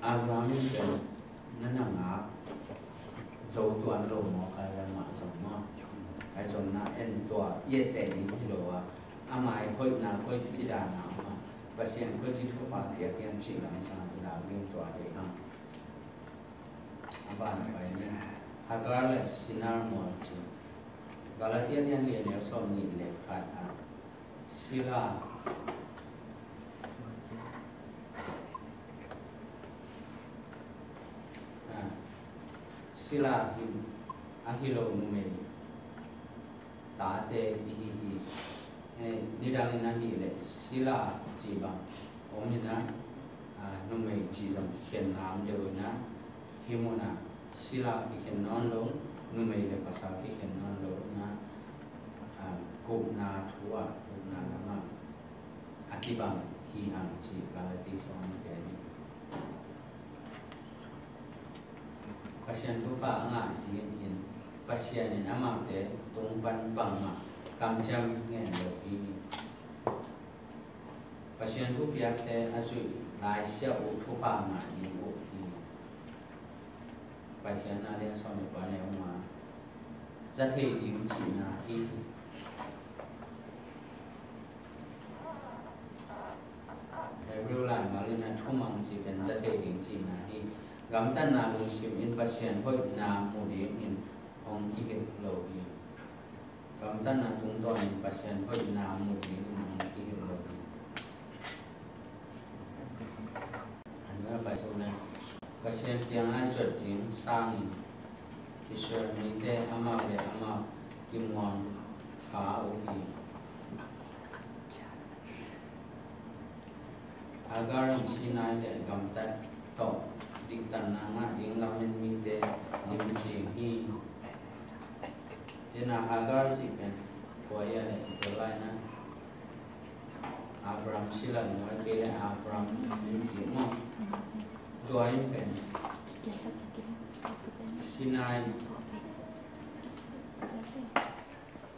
Abraham in pen na na ngak zo tuan lo maw, kha lam mah zong maw. Ai zong na en tua i et teh ding hi lo a, a mai hoihna koi ci dan a om a, Pasian koi ci thupha piak hiam cih lam sang i lak ding tua dei hang. A ban pai ni. Hagar le Sinar mual ci. Galatia lian li a neu sawm nih le khat a, Sila, a, Sila hi, a hi lo numei tate i hi hi. Eh, nidang in ahih leh Sila cih bang om in a, ah, numei cih zong kikhen ngam deuh in a, hih munah Sila kikhen nawn lo, numei le pasal kikhen nawn lo in a, ah, gupna thu ah, gupna lamah a kibang hi hang cih Galati sung ah gen hi. Pasian thupha a ngah dingin Pasian in amaute tung pan bangmah kamciam ngen lo hi. Pasian thupiakte a zuih Lai Siangtho uh thupha ngah ding uh hi. Pasian na lian sawm le kua neu nga, za thei ding cihna hi. Hebrew laimal in a thumang cih pen za thei ding cihna hi. Gamtatna lungsim in Pasian hoihna mu dingin hong kihilh lo hi. Gamtatna tungtawn in Pasian hoihna mu dingin hong kihilh lo hi. An na pai sung na Pasian kiangah zuat ding sangin Israel mite amau le amau kimuang kha uh hi. Hagar in Sinai le gamtat tawh diktatna Ina Hagar cih pen kua hiam na cih tua lai na, Abraham sila nu a kei le Abraham nu cih maw. Tua in pen Sinai,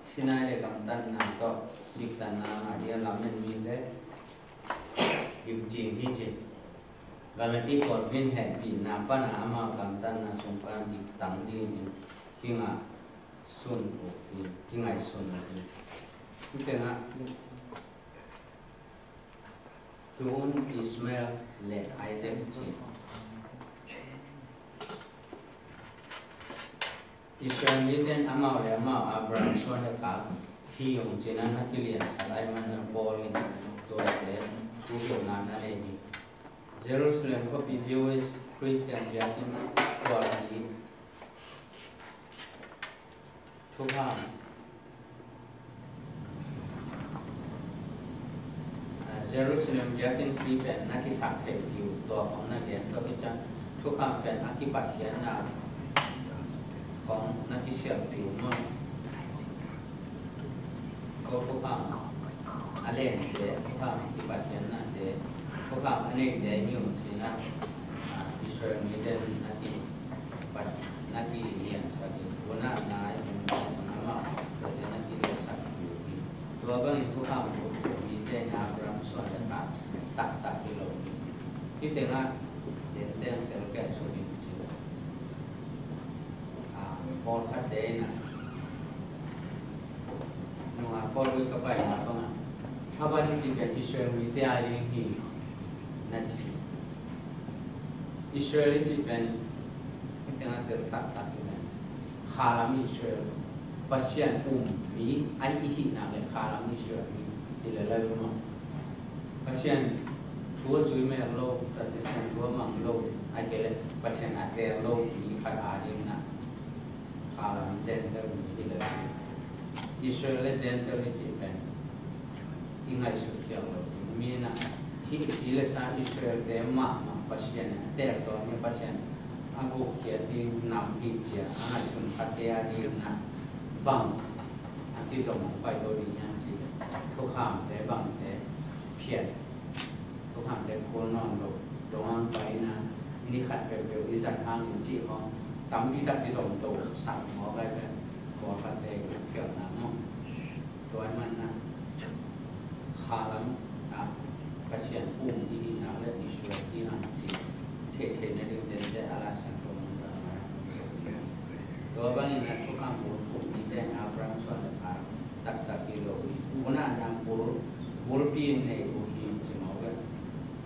Sinai le gamtatna tawh diktatna a dia lamen mite hip cing hi ci. Galati pawlpi in hehpihna pana amau gamtatna sung pana diktang dingin kinga sun uh hi, kingaihsun uh hi. Hih tengah tun Ishmael le Isaac ci. Israel mite in amau le amau Abraham suan le khak hi ung cih na kiliansak ahih manin Paul in tuate thuhilhna na nei hi. Jerusalem khuapi Jewish Christian biakinn khuapi thukham, ah, Jerusalem biakinnpi pen na kisak theihpih uh tua khong na gen tawh kican thukham pen a kipathianna khong na kisialhpih uh maw. Ko thukham a lente, thukham kipathiannate, thukham a neite hi uh cih na, ah, Israel mite na ki, na kiliansak hi. Unau na i cih na amau tuate na kiliansak hi uh hi. Tua bangin thukham mite in Abraham suan le khak taktak hi lo hi. Hih tengah den teng tel kei suk in ci. Ah, pawlkhatte in a, nunga Paul ui ka paina bangah Sabbath i cih pen Israel mite a ding hi na ci. Israel i cih pen hih tengah tel taktak hi pen khalam Israel, Pasian um mi a i hihna pen khalam Israel hi, hi le lai maw. Pasian thu a zui mek lo, Pasian thu a mang lo, ahih kei leh Pasian a teel lo mi khat a ding na khalam Gentile mi hi le lai. Israel le Gentile i cih pen i ngaihsut khial lo ding. Mi na hih ci le sa Israelte mahmah Pasian a teel tawn hi, Pasian a gukkhia ding nam hi ci a a ngaihsun khatte a ding na bang a kizom hong pai to ding hiam cih leh thukhamte bangte phiat, thukhamte khol nawn lo, dong hang pai na ni khat peuhpeuh i zat hangin cih khawng tampi tak kizom to sak mawk ai pen pawlkhatte i phiatna maw. Tua ahih manin a khalam ah Pasian um i hihna le Israel i hang cih theihtheih nading tente a Lai Siangtho mun dang ah. Tua bangin a thukham bulphuh mite in Abraham suan le khak taktak hi lo hi. Unau na bul, bulpi nei uh hi ci mawk le.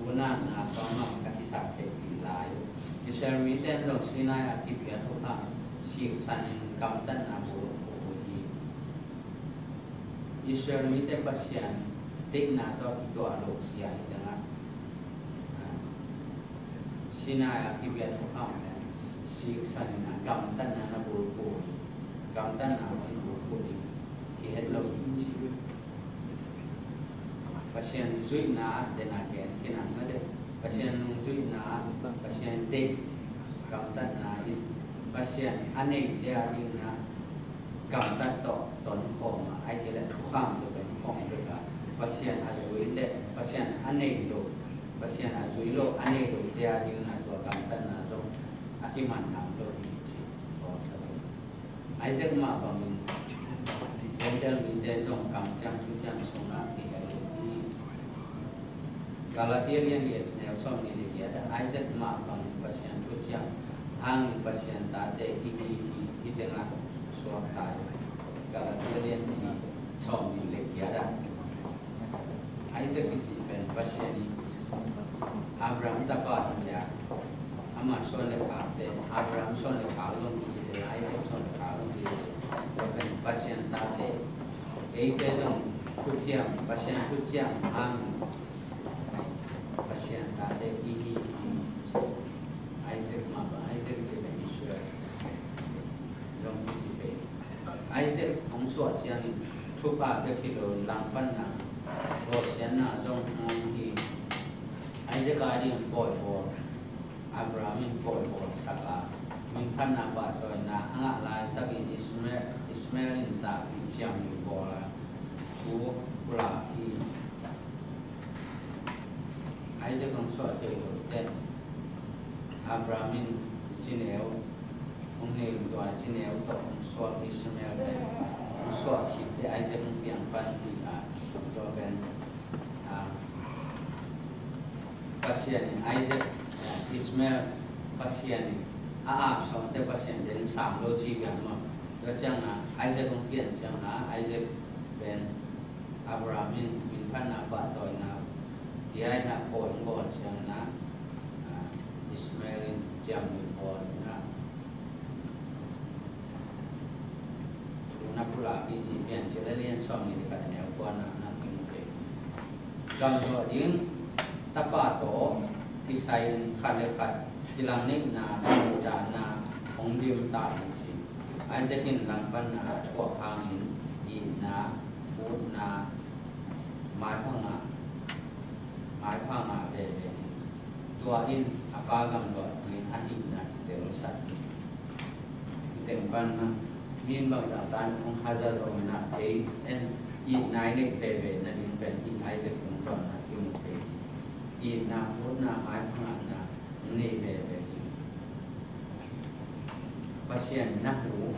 Unau na tua mah a kisak theihpih lai uh. Israel mite in zong Sinai a kipia thukham siksanin gamtatna bulphuh uh hi. Israel mite Pasian deihna tawh kituak lo sia hi tengah, ah, Sinai a kipia thukham pen siksanin a gamtatna na bulphuh, gamtatna hong bulphuh ding kihet lo ding ci. Pasian zuihna dena gen khinang na de. Pasian nungzuihna, Pasian deih, gamtatna in Pasian a neite a dingin a gamtat tawh tonkhawm a, ahih kei leh thukham tawh tonkhawm bek a, Pasian a zui leh Pasian a nei lo, Pasian a zui lo a nei lote a dingin a tua gamtatna zong a kiman ngam lo hi ci. Isaac mah bangin Gentile mite zong kamciam thuciam sungah kihel uh hi. Galatia lian giat neu sawmnih le giat ah Isaac mah bangin Pasian thuciam hangin Pasian tate i hi hi, hih tengah suakta hi. Galatia lian nih sawmnih le giat ah Isaac i cih pen Pasian in Abraham tapa hi a, ama suan le khakte, Abraham suan le khak zong kici thei, Isaac suan le khak zong kici thei. Tua pen Pasian tate, eite zong thuciam, Pasian thuciam hang Pasian tate i hi hi. Isaac mah bang, Isaac i cih pen Israel zong kici thei. Isaac hong suah ciangin thupha bek hi lo, langpanna, gawhsiatna zong hong om hi. Isaac a dingin pawi bawl, Abraham in pawi bawlsak a, min Phatna pahtawina a ngah laitakin Ishmael, Ishmael in zapi ciamnuih bawl a, thu pulak hi. Isaac hong suah thei lo teh, Abraham in zineu hong nei, tua zineu tawh hong suak Ishmael pen hong suah khit teh Isaac hong piang pan hi a, tua pen, a, Pasian in Isaac, eh, Ishmael, Pasian in a ap sawm teh Pasian pen sang lo ci pian maw. Tua ciangin Isaac hong pian ciangin Isaac pen Abraham in minphatna pahtawina pia in a, pawi hong bawl ciangin a, Ishmael in ciamnuih bawl in a, thu na pulak hi ci pian ci le lian sawm ni khat neu kuana na kim ke. Gamdawh ding tapa tawh kisai in khat le khat kilangneihna, gamdahna hong dim ta hi ci. Isaac in langpanna a thuak hangin itna, utna, maipha ngah, maipha ngah veve hi. Tua in a pa gamdawh ding a itna kitengsak hi. Kiteng panna, mi in bangzah tan hong haza zongin a, ei en itna i neih veve nading pen hi Isaac tungtawn a kimu thei hi. Itna, utna, maipha ngahna hong nei veve hi. Pasian na hu,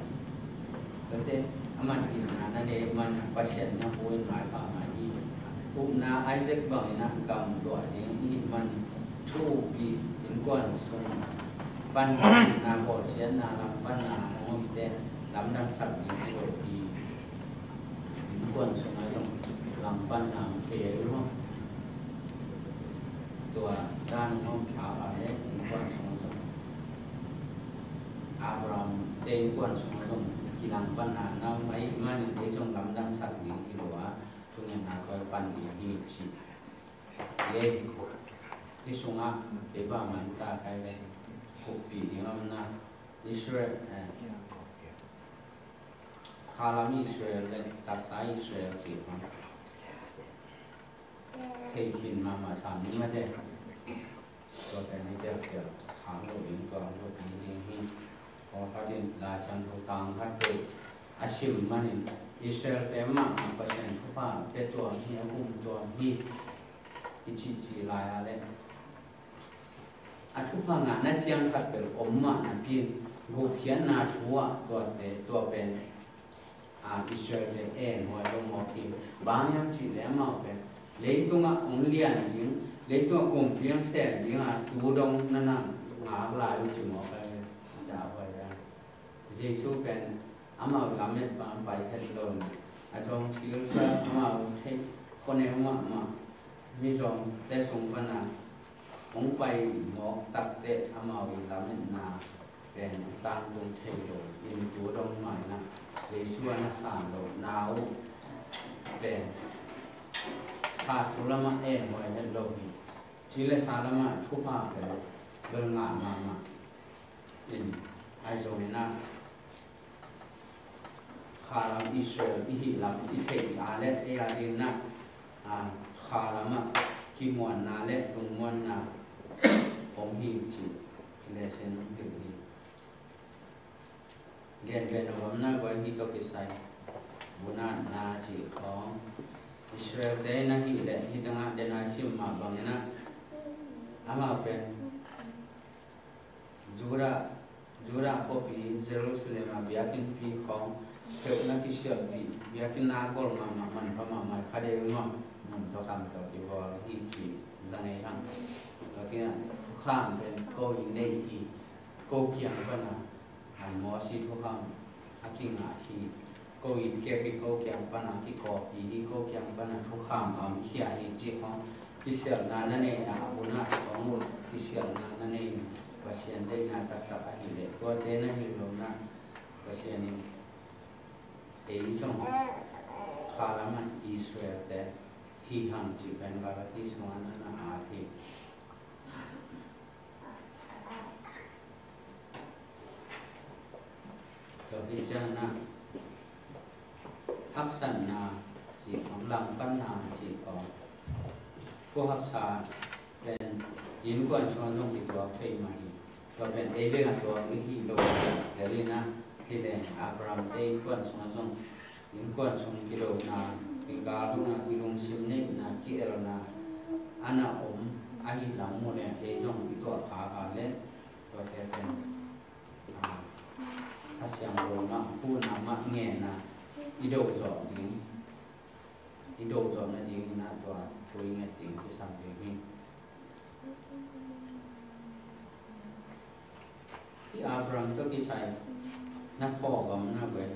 tua teh aman itna na nei man Pasian na hu in maipha ngah hi. Upna Isaac bangin a gamdawh ding i hih man, thu upih innkuan sung pan na bawlsiatna lam pan na hong om teh lamdangsak ding hi lo hi. Innkuan sungah zong langpanna om thei ahi maw? Tua dan hong om thak a, innkuan sungah zong, Abraham te innkuan sungah zong kilangpanna na om ahih manin ei zong lamdangsak ding hi lo a, thungetna koi pan ding hi ci. Ei, hih sungah kei pa man ta kai ve, kuppih ding a om na, Israel, eh, khalam Israel le taksa Israel ci hong thei khin mahmah sam ni mate. Tua pen hi tel tel khang lo ding, tua lo ding ding hi. Pawlkhat in Lai Siangtho tang khat te a sim manin Israel te mahmah Pasian thupha pia tuam hi, a gum tuam hi i cihcih lai a le, a thupha ngahna ciang khat bel om mah napi-in gupkhiatna thu ah tuate, tua pen, a, Israel te en huai lo mawk hi. Bang hiam cih leh amau pen leitungah hong lian ding, leitungah kumpi hong sem ding a tu dong na na ngak lai uh ci mawk a, dah huai a. Jesu pen amau lamet pan pai het lo in, a zong thil cia amau theih khoneu mahmah, mizawngte sung pana hong pai mawk takteh amau i lametna pen a tangtung thei lo in, tu dong mah in a Jesu a na san lohna uh pen kha thu lamah en huai het lo hi. Ci le sa lamah thupha pen bel ngah mahmah in, ahi zongin a khalam Israel i hih lam i theih a le ei a dingin a, a, khalam ah kimuanna le lungmuanna om hi cih lesson hong hilh hi. Gen pen a omna guai hi tawh kisai, vunatna cih khawng Israel te in ahih leh hih tengah den a i sim mah bangin a, amau pen Judah, Judah khuapi Jerusalem a biakinnpi khawng peuhna kisialhpih, biakinn a gol mahmah, manpha mahmah, kha deuh mah mun tawh kham tawh kibawl hi ci zang ei hang. Tua kiangah thukham pen ko in nei hi, ko kiang pana a Mawsi thukham a kingah hi. Ko in kep hi, ko kiang pana kikawpih hi, ko kiang pana thukham a om khia hi cih khawng kisialhna na nei a, a vunat khawng uh kisialhna na nei, Pasian deihna taktak ahih leh tuate na hilh lohna, Pasian in ei zong khalam ah Israel te hi hang cih pen Galati sungah na na at hi. Tua hi ciangin a haksatna cih khawng, langpanna cih khawng, khuahaksa pen innkuan sungah zong kituak thei mah hi. Tua pen ei bek a tuak i hih lo, tel in a, hi leng Abraham te innkuan sungah zong, innkuan sung kidona, kikal dona, kilungsim neihna, kielna, a na om, a hi lam mu leng ei zong i tuah kha kha leh, tuate pen, ah, Kha Siangtho mah, huhna mah, ngenna, i do zawh ding, i do zawh nading in a tua, thu i nget ding, kisam ding hi. I Abraham tawh kisai na phawk om na ve.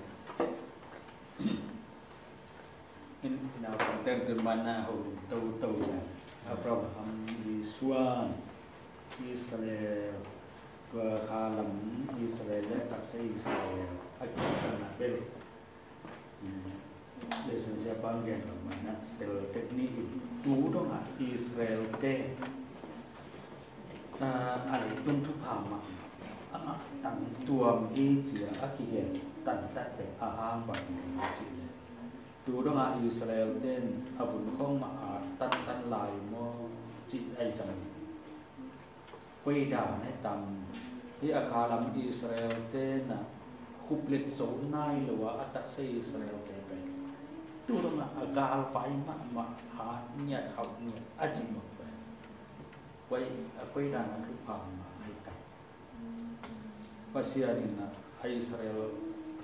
In, in Abraham teng tun man na ho to to ya. Abraham i suan Israel, tua kha lam Israel le taksa Israel a kitanna bel. Lesson sia pang gen lo man na tel tek ni in tu dong a Israel te, ah, a leitung thupha mah a tang tuam hi ci a kigen tantat te a hang bang ci le. Tu dong a Israel ten a vun khong mah a tantan lai maw ci ai zang. Koi dan e tam hi a kha lam Israel te na khup let zo nai lo a, a taksa Israel te pen tu dong a, a gal vai mahmah, hat ngiat, hauh ngiat a ci mah pen. Koi, a koi dan a thupha mah ai tam. Pasian in a Israel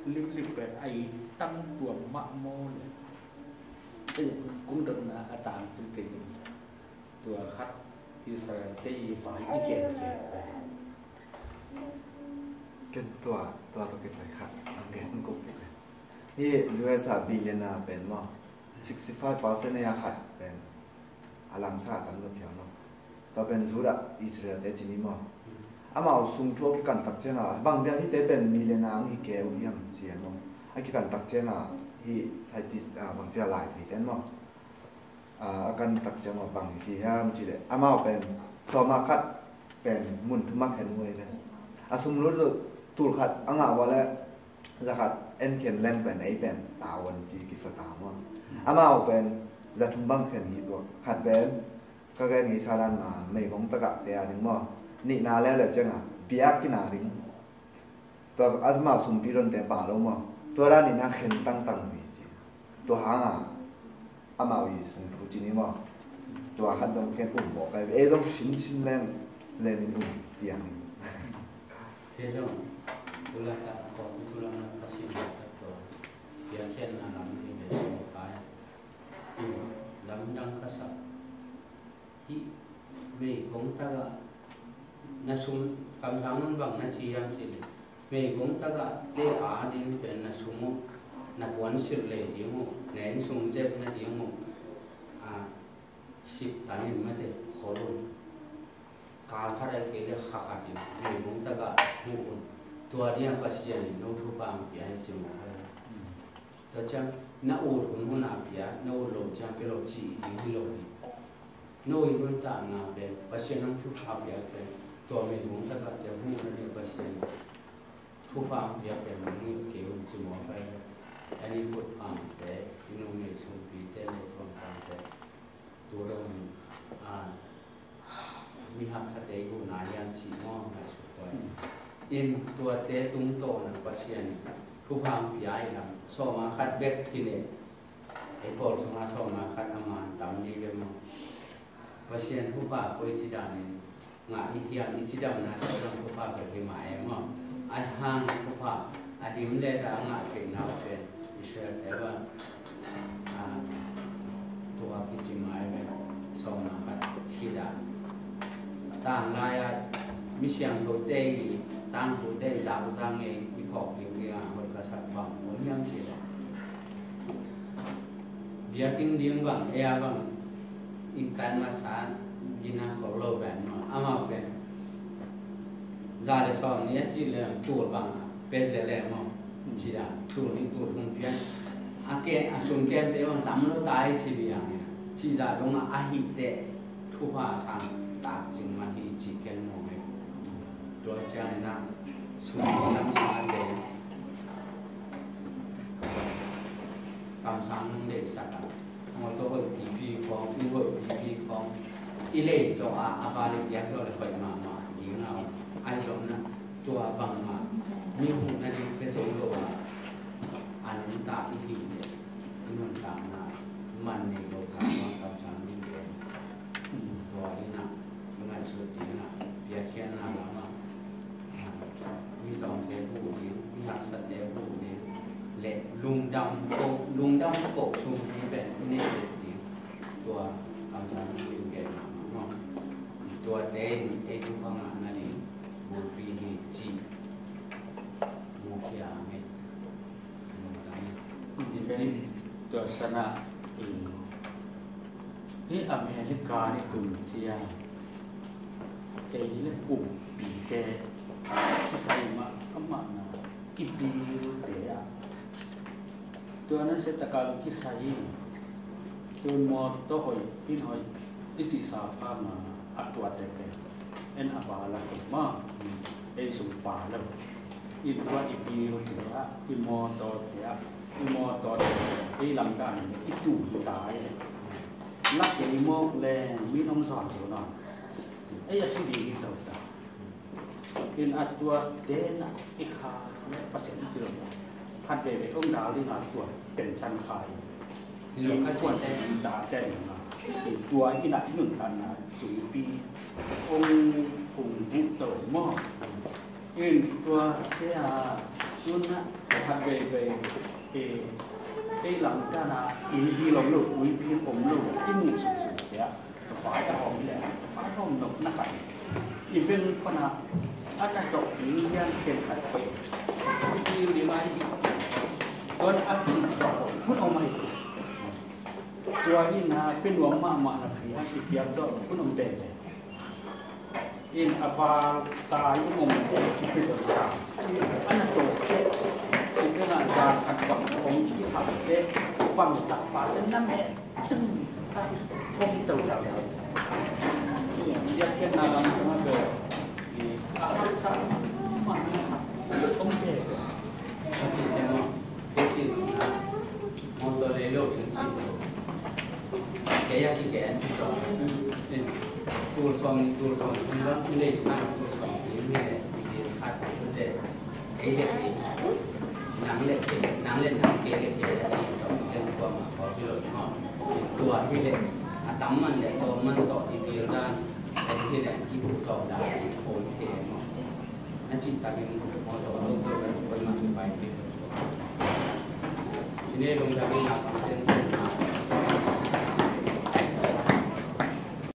liplip pen a i tang tuam mah maw le. Ei, kong dotna a tang cin kei in. Tua khat Israel te i vai i gen gen pen. Ken tua, tua tua kisai khat ang gen kong kei pen. Hi U S a billionaire pen maw, sixty five percent a khat pen a langsa a tam zaw phial maw. Tua pen Judah Israel te ci ni maw. Amau sung thu a kikan tak ciang a, bang dia hite pen millionaire ang hi kei uh hiam ci a maw. A kikan tak ciang a hi scientist, ah, bang cia lai thei ten maw. Ah, a kan tak ciang a bang hi ci hiam ci le. Amau pen sawma khat pen mun thum a khen uh hi ve. A sum lut tul khat a ngah ua le za khat en khen leng pen ei pen tavuan ci kisa ta maw. Amau pen za thum bang khen hi tua. Khat pen ka gen i sa dan ma meigong tagah te a ding maw. Nihna leuleu ciang a biak kina ding. Tua amau sumpi donte pa lo maw. Tua dan nihna khen tangtang mi ci. Tua hang a amau i sung thu ci ni maw. Tua khat dong ken um bawk kai. Ei dong simsim leng leng in um piang in. Kei zong, tu lak ah, kawm tu lak ah ka sim lak ah tua, piankhiatna lam hi ve sawm kai. In lamdang ka sak. Hih meigong tagah na sum, kamsang un bang na ci hiam cih leh, meigong tagah te a ding pen na sum uh, na puansilh lei ding uh, na inn sung zep nading uh, a, sik tan in mate, khol un. Kal khat a kei le kha khat in meigong tagah huh un. Tua dia Pasian in no thupha ang pia hi ci mawk a. Tua ciang na ut hun hun a pia, na ut lo ciang pia lo ci ding hi lo hi. No i nuntakna pen Pasian ang thupha pia pen tua meigong tagah te huh na dia Pasian thupha ang pia pen mong i kei un ci mawk a. Ani khut pangte, i numei sungpite, lo pangpangte. Tu dong, a, mi haksate i guhna hiam cih maw, ngaihsut koi. In tuate tungtawn a Pasian in thupha ang pia i lam, sawma khat bek hi leh, ei pawl sungah sawma khat a man tam dih ve maw. Pasian thupha koi ci dan in ngah i hiam, i cidamna tawh zong thupha bel hi mah e maw. A hang thupha a dim le ta a ngah theihna uh pen Israel te bang, a, tua kici mah e ve, sawmna khat khit a. Tanglai a mi siangthote i, tangthote i zakzak ngei i phawk ding ding a hoih ka sak bang om hiam cih leh, biakinn ding bang, ei a bang i tan masa gina khol lo ven maw. Amau pen za le sawm ni a cih leh tul bang a pet le le maw. Ci a tul ni tul thum pian a ke a sum kemte bang tam lo ta i ci liang in a, ci zah dong a ahih teh thupha sang tak cing mah hi ci ken maw ve. Tua ciangin a sum lam sang a te kamsang nung deihsak a, mawtaw hoih pipi khawng, inn hoih pipi khawng i lei zawh a, a va le piak zawh le hoih mahmah ding a om. Ahi zongin Tua bangmah mi huhna ding pia zo lo a, a nuntak i hih leh i nuntakna man nei lo, kamsang ding pen tua in ah i ngaihsut ding ah piakkhiatna lamah mizawngte huh ding, mihaksate huh ding le lungdam koh, lungdam koh sumpi pen i neih ding. Tua kamsang ding pen mahmah maw. Tuate in ei thupha ngahna ding bulpi hi cih mukhia ngei. Tua sana, hih America ni kum cia ei le kumpite kisai mah amahna i bilte ah. Tua na se takal kisai in tua mawtaw hoih, inn hoih i cihsa pha ma a tuate pen en a val a kei ma ei sung pa lo. In tua i bilte ah, i mawtawte ah, i mawtawte ei lamdang i tu hi ta i le la kei mawk le min om zawn zo na ei a si ding hi to ta. In a tua tena i kha le Pasian i kilom khat veve ong dal ding a tua tentan kha in in tua ten ta ten na in tua in a nuntanna sumpi ong kung bu to maw. In tua te a sun na khat veve e ei lam ta na in bi lom lo, ui bi om lo, i mu suk suk te a Ka pai ka hawm le, ka pai hawm nop na khat. I veng pana a na tawh ni yan ken khat pei. I tiu ni mai hi. Tuan a pi sa hun om mai. Tua ni na pen wa ma ma na pi a ki piak so hun om te. In a pa ta i om te i pi so ta. A na tawh te. I veng a sa khat bang om i sa te. Bang sa pa sen na me. Kong tau tau tau. Dia kian na lam sama ke. Di ahal sa ma. Kong ke. Kasi tema. Kasi na. Motor lelo yang situ. Kaya kita yang situ. Tur song, tur song. Ini sa tur song. Ini dia kat itu deh. Kei le kei, nang le kei, nang le nang, kei le kei a ci sawm ken tua ma khawl ci lo maw. Tua hi le a tam man le tawm man tawh i pil dan, a hi le i bu tawh dan i khawm thei maw. Na cih takin maw tawh lo tawh le koi ma ci pai pil. Ci ne lungdam in na pang ten